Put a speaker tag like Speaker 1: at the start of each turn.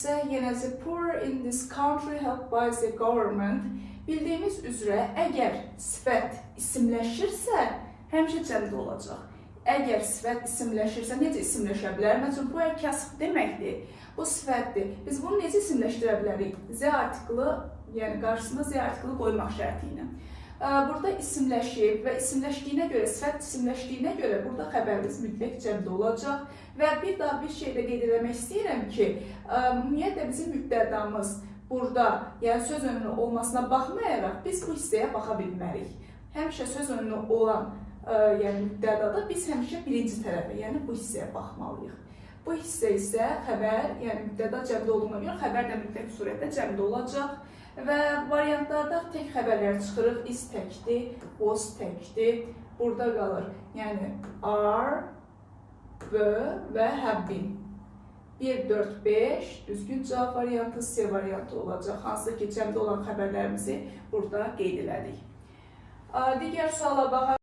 Speaker 1: Yenə the poor in this country helped by the government. Bildiyimiz üzrə, əgər sifət isimləşirsə, həmişə cəmdə olacaq. Əgər sifət isimləşirsə, necə isimləşə bilər? Məsələn, bu kasıb deməkdir. Bu sifətdir. Biz bunu necə isimləşdirə bilərik? The artiklı, yəni qarşısında the artiklı qoymaq şərti ilə. Burada isimləşib və isimləşdiyinə görə, sifət isimləşdiyinə görə burada xəbərimiz mütləq cəmdə olacaq. Və bir daha bir şey də qeyd eləmək istəyirəm ki, ümumiyyətlə bizim mübtədamız burada, yəni söz önlü olmasına baxmayaraq biz bu hissəyə baxa bilmərik. Həmişə söz önlü olan, yəni mübtədada biz həmişə birinci tərəfə, yəni bu hissəyə baxmalıyıq. Bu hissə isə xəbər, yəni mübtəda cəmdə olduğuna görə xəbər də mütləq surətdə cəmdə olacaq. Və variantlarda tək xəbərlər çıxırıq. Is təkdir, was təkdir. Burada qalır. Yəni are, were və have been. 1, 4, 5 düzgün cavab variantı C variantı olacaq. Hansı ki, cəmdə olan xəbərlərimizi burada qeyd elədik. Digər suala baxaq.